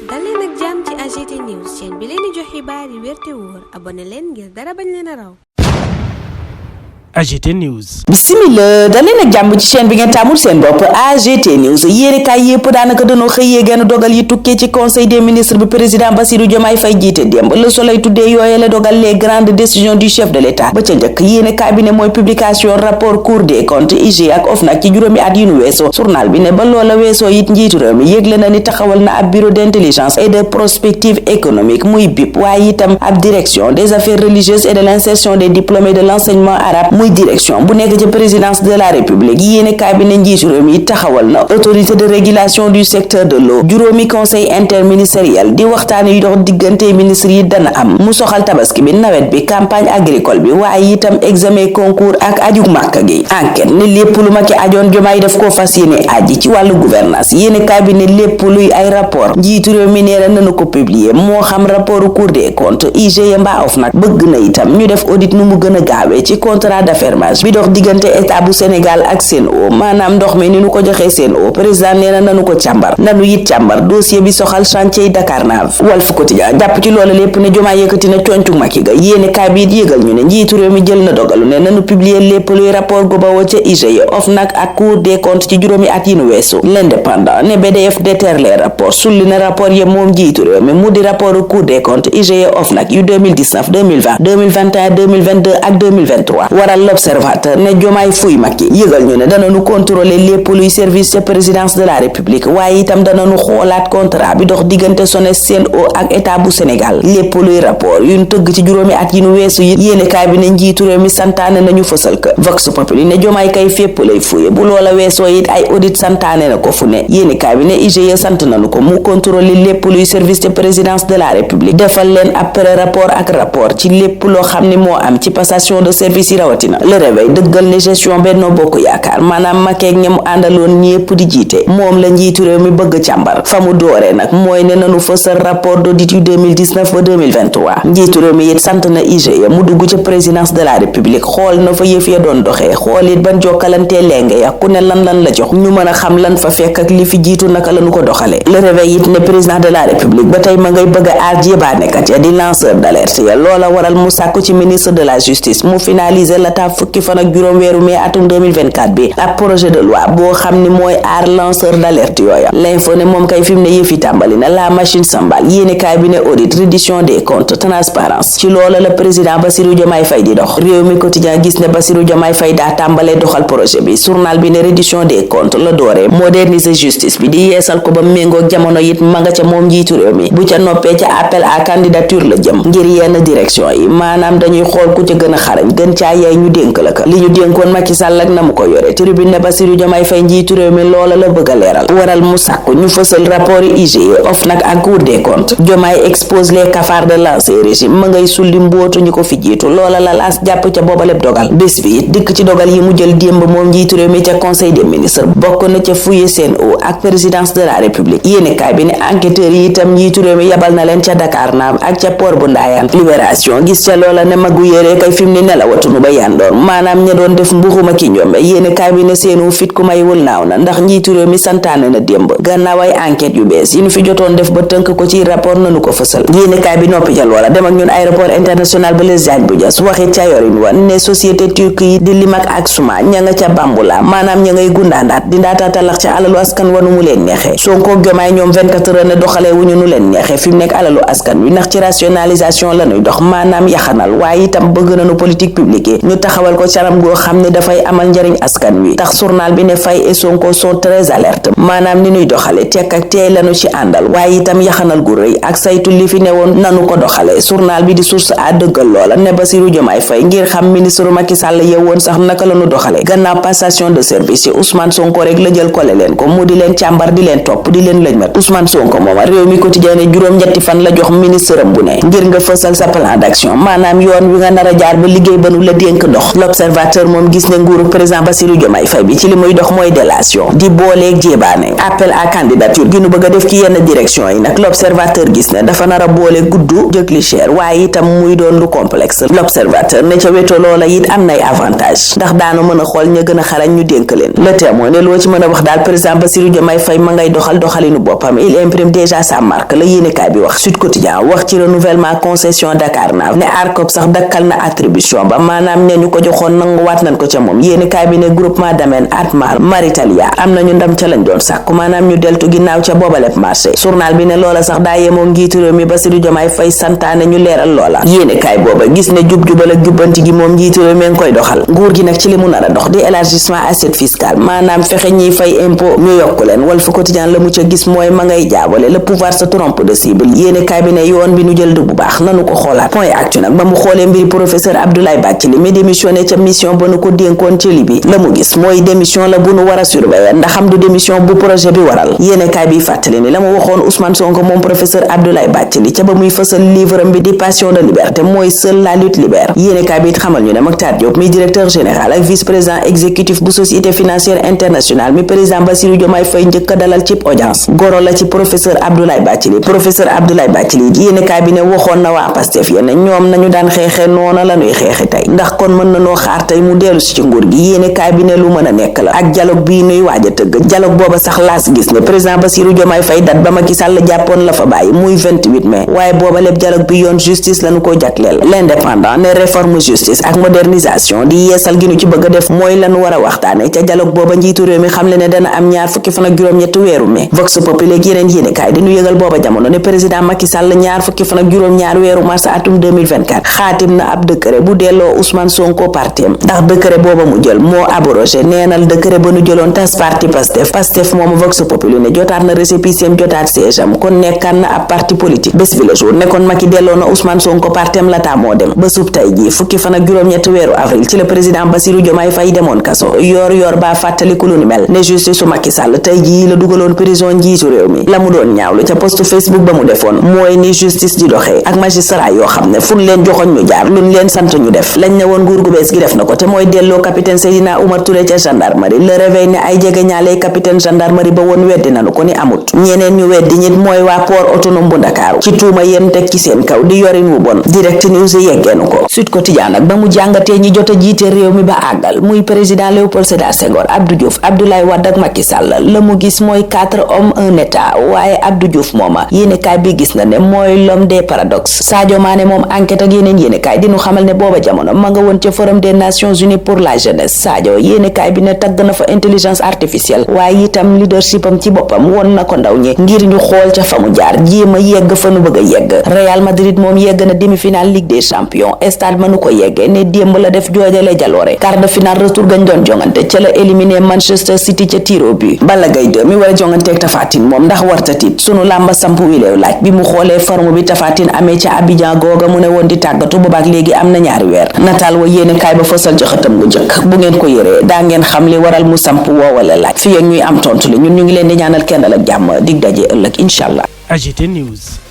dal leen ak jàmm ci AGT News chaîne bi leen di jox xibaar yi wér te wóor abonné leen ngir dara bañ leen a raw. AGT News. Bismillah daleen ak jàmm ci chaîne bi ngeen taamul seen bopp AGT News yéene kaay yépp daanaka dañoo xëyee genn dogal yi tukkee ci conseil des ministres bi président Bassirou Diomaye Faye jiite démb Le Soleil tuddee yooye la dogal les grandes décisions du chef de l'État ba ca njëkk yéene kaay bi ne mooy publication rapport Cour des comptes IG ak OFNAC ci juróomi at yi nu weesoo journal bi ne ba loola weesoo it njiitu réew mi yégle na ni taxawal na ab bureau d'intelligence et de prospective économique muy BIP waaye itam ab direction des affaires religieuses et de l'insertion des diplômés de l'enseignement arabe muy direction bu nekk ci présidence de la république yéene kaay bi ne njiitu réew mi taxawal na autorité de régulation du secteur de l'eau juróomi conseil interministériel di waxtaan yu dox diggante ministre yi dana am mu soxal tabaski bi nawet bi campagne agricole bi waaye itam examen concours ak aju màkka gi enquête ne lépp lu ma ki ajoon Diomaye daf koo fas yéene aji ci wàllu gouvernance yéene kaay bi ne lépp luy ay rapport njiitu réew mi nee na ko publier moo xam rapport Cour des comptes IGE mbaa OFNAC bëgg na itam ñu def audit nu mu gën a gaawee ci contrat d'affermage bi dox diggante état bu Sénégal ak Sen'Eau maanaam ndox mi ni nu ko joxee Sen'Eau président nee na nanu ko càmbar nanu it càmbar dossier bi soxal chantier yi Dakarnave Walf Quotidien jàpp ci loolu lépp ne Diomaye yëkkati na concu Macky ga yéene kaay bi it yëgal ñu ne njiitu réew mi jël na dogalu ne nanu publier lépp luy rapport gu bawoo ca IGE OFNAC ak Cour des comptes ci juróomi at yi nu weesu l'indépendant ne BDF déterre les rapports sulli na rapport ya moom njiitu réew mi mu di rapport Cour des comptes IGE OFNAC yu 2019 2020 2021 2022 ak 2023 waral l'observateur ne Diomaye fuy Macky yëgal ñu ne danañu contrôler lépp luy service ca présidence de la république waaye itam danañu xoolaat contrat bi dox diggante SONES Sen'Eau ak état bu Sénégal lépp luy rapport yuñ tëgg ci juróomi at yi nu weesu yi yéene kaay bi ne njiitu réew mi santaane nañu fësal ka Vox Populi ne Diomaye kay fépp lay fuye bu loola weesoo it ay audit santaane na ko fu ne yéene kaay bi ne IGE sant nañu ko mu contrôler lépp luy service ca présidence de la république defal leen après rapport ak rapport ci lépp loo xam ne moo am ci passation de service yi rawatina le réveil dëggal ne gestion Benno Bokk Yaakaar maanaam Macky ak ña mu àndaloon ñépp di jiite moom la njiitu réew mi bëgg càmbar fa mu dooree nag mooy ne nanu fësal rapport d'audit yu 2019 ba 2023 njiitu réew mi it sant na IGE mu dugg ca présidence de la république xool na fa yëf ya doon doxee xool it ban jokkalantee lenge ya ku ne lan la jox ñu mën a xam lan fa fekk ak li fi jiitu naka la nu ko doxalee le réveil it ne président de la république ba tey ma ngay bëgg a aar jéebaanekat ya di lanceur d'alerte ya loola waral mu sàkku ci ministre de la justice mu finaliser la ta fukki fan ak juróom weeru mai atum 2024 bi ak projet de loi boo xam ni mooy aar lanceur d'alerte yooya l'info ne moom kay fi mu ne yëfi tàmbali na la machine s'emballe yéene kaay bi ne audit reddition des comptes transparence ci loola la président Bassirou Diomaye Faye di dox réew mi quotidien gis ne Bassirou Diomaye Faye daa tàmbalee doxal projet bi journal bi ne reddition des comptes la dooree moderniser justice bi di yeesal ko ba méngoog jamono it ma nga ca moom njiitu réew mi bu ca noppee ca appel à candidature la jëm ngir yenn direction yi maanaam dañuy xool ku ca gën a xarañ gën caa yaay ñu dénk la ka li ñu dénkoon Macky Sall ak na mu ko yore tribune ne Bassirou Diomaye Faye njiitu réew mi loola la bëgg a leeral waral mu sàkku ñu fësal rapport yi IGE OFNAC ak Cour des comptes Diomaye expose les cafards de l'ancien régime ma ngay sulli mbootu ñu ko fi jiitu loola la laas jàpp ca booba lépp dogal bés bi it dikk ci dogal yi mu jël démb moom njiitu réew mi ca conseil des ministres bokk na ca fuye Sen'Eau ak présidence de la république yéene kaay bi ne enquêteurs yi itam njiitu réew mi yabal na leen ca Dakarnave ak ca port bu Ndayane libération gis ca loola ne magu yére kay fi mu ne nelawatunu ba yandoor maanaam ña doon def mbuxuma ki njombe yéene kaay bi ne seenu fit ku maywul naaw na ndax njiitu réew mi santaane na démb gannaaw ay enquête yu bees yi nu fi jotoon def ba tënk ko ci rapport nanu ko fësal yéene kaay bi noppi ca loola dem ak ñun aéroport international Blaise Diagne bu Diass waxit ca yorin wan ne société turque yi di Limak ak Suma ña nga ca Bambula maanaam ña ngay gundaandaat di ndaataatalax ca alalu askan wanu mu leen neexee Sonko Diomaye ñoom 24 heures ne doxalee wuñu nu leen neexee fi mu nekk alalu askan wi ndax ci rationalisation lanuy dox maanaam yaxanal waaye itam bëgg nañu politique publique ñu taxawal ko caram goo xam ne dafay amal njariñ askan wi tax journal bi ne Faye et Sonko sont très alertes maanaam ni nuy doxale tekk ak teey lañu ci àndal waaye itam yaxanal gu rëy ak saytu li fi newoon nanu ko doxale journal bi di source a dëggal loola ne Bassirou Diomaye Faye ngir xam ministre Macky Sall yewoon sax naka lañu doxale gannaaw passation de service yi Ousmane Sonko rek la jël kole leen ko mu di leen càmbar di leen topp di leen lëjmat Ousmane Sonko mooma réew mi quotidien ne juróom-ñetti fan la jox ministre am bu ne ngir nga fësal sa plan d'action maanaam yoon wi nga nar a jaar ba liggéey ba nu la dénk dox. L'observateur moom gis ne nguuru président Bassirou Diomaye Faye bi ci li muy dox mooy délation di booleeg jéebaane appel à candidature gi nu bëgg a def ci yenn direction yi nag l'observateur gis ne dafa nar a boole guddu jëkli cher waaye itam muy doon lu complexe. L'observateur ne ca weto loola it am nay avantage ndax daanu mën a xool ña gën a xarañ ñu dénk leen. Le Témoin ne loo ci mën a wax daal président Bassirou Diomaye Faye ma ngay doxalinu boppam il imprime déjà sa marque la yéenekaay bi wax. Sud Quotidien wax ci renouvellement concession Dakarnave ne ARCOP sax dakkal na attribution ba maanaam ne ñu ko joxoon nanguwaat nañ ko ca moom. yéenekaay bi ne groupement Damel Atmar Maritalia am nañu ndam ca lañ doon sàkku maanaam ñu deltu ginnaaw ca boobaleb marché. journal bi ne loola sax daa yemoo njiitu réew mi Bassirou Diomaye Faye santaane ñu leeral loola. yéenekaay booba gis ne jub-jubal ak jubbanti gi moom njiitu réew mi ngi koy doxal. nguur gi nag ci li mu nar a dox di élargissement assiette fiscale maanaam fexe ñiy fay impôt ñu yokku leen. Walf Quotidien la mu ca gis mooy ma ngay jaabale le pouvoir se trompe de cible. yéenekaay bi ne yoon bi nu jël bu baax nanu ko xoolaat. Point Actu nag ba mu xoolee mbiri professeur Abdoulaye Bathily mi démissionné ca mission ba nu ko dénkoon ci Libye la mu gis mooy démission la bu nu war a surveiller ndax xam du démission bu projet bi waral. yéenekaay bi fàttali ni la mu waxoon Ousmane Sonko moom professeur Abdoulaye Bathily ca ba muy fësal livre bi di Passion de liberté mooy seule la lutte libère. yéenekaay bi it xamal ñu ne Mactar Diop mi directeur général ak vice-président exécutif bu société financière internationale mi président Bassirou Diomaye Faye njëkk a dalal ci audience goro la ci professeur Abdoulaye Bathily. professeur Abdoulaye Bathily yéenekaay bi ne waxoon na waa Pastef yéen ñoom nañu daan xeexee noona la ñuy xeexe tey ndax kon mën na noo xaar tey mu dellu si ci nguur gi. yéenekaay bi ne lu mën a nekk la ak dialogue bii nuy waaj a tëgg dialogue booba sax laas gis ne président Bassirou Diomaye Faye date ba Macky Sall jàppoon la fa bàyyi muy 28 mai waaye booba lépp dialogue bi yoon justice lañu ko jagleel. L'Indépendant ne réforme justice ak modernisation di yeesal gi nu ci bëgg a def mooy lañu war a waxtaane ca dialogue booba njiitu réew mi xamle ne dana am ñaar fukki fan ak juróom-ñetti weeru mai. Vox Populi ak yeneen yéenekaay di nu yëgal booba jamono ne président Macky Sall ñaar fukki fan ak juróom-ñaar weeru mars atum 2024 xaatim na ab décret bu delloo Ousmane Sonko partem ndax décret booba mu jël moo abrogé neenal décret ba nu jëloon tas parti Pastef moomu Vox Populi ne jotaat na récépissé jotaat siège am kon nekkaan na ab parti politique. Bés bi le jour ne kon Macky delloo na Ousmane Sonko partem la moo dem ba sub tay ji fukki fan ak juróom-ñetti weeru avril ci la président Bassirou Diomaye Faye demoon kaso yor baa fàttaliku lu ni mel ne justice su Macky Sall tay ji la dugaloon prison njiitu réew mi la mu doon ñaawlu ca post Facebook ba mu defoon mooy ni justice di doxee ak magistrat yoo xam ne fu ñu leen joxoñ ñu jaar luñ leen sant ñu def lañ ne woon nguur gu bees gi def na ko te mooy delloo capitaine Seydina Oumar Touré ca gendarmerie. Le Réveil ne ay jege ñaale capitaine gendarmerie ba woon weddi nanu ko ni amut. ñeneen ñu weddi ñit mooy waa port autonome bu Ndakaaru ci tuuma yéen teg ci seen kaw di yorin wu bon. Direct News yeggeenu ko. Sud Quotidien nag ba mu jàngatee ñi jot a jiite réew mi ba àggal muy président Léopold Sédar Senghor, Abdou Diouf, Abdoulaye Wade ak Macky Sall la mu gis mooy 4 hommes un état waaye Abdou Diouf mooma yéenekaay bi gis na ne mooy l'homme des paradoxes. Sadio Mané moom enquête ak yeneen yéenekaay dinu xamal ne booba jamono ma nga woon ca forum des nations unies pour la jeunesse. Sadio yéenekaay bi ne tagg na fa intelligence artificielle waaye itam leadership am ci boppam won na ko ndaw ñi ngir ñu xool ca fa mu jaar jéem a yegg fa nu bëgg a yegg. Real Madrid moom yegg na demi-finale Ligue des champions stade mënu ko yeggee ne démb la def joojale jaloore. quart de finale retour gañ doon jongante ca la éliminé Manchester City ca tir au but. Balla Gaye 2 mi war a jonganteeg Tapha Tine moom ndax warta tiit sunu làmba samp wileew laaj bi mu xoolee forme bi Tapha Tine amee ca Abidjan googa mu ne woon di tàggatu boobaak léegi am na ñaari weer. nataal wa yéenekaay ba fësal ca xëtam gu njëkk bu ngeen ko yëree daa ngeen xam li waral mu samp woowale laaj fi ak ñuy am tontu li ñun ñu ngi leen di ñaanal kenn ak jàmm dig daje ëllëg incha allah. AGT News.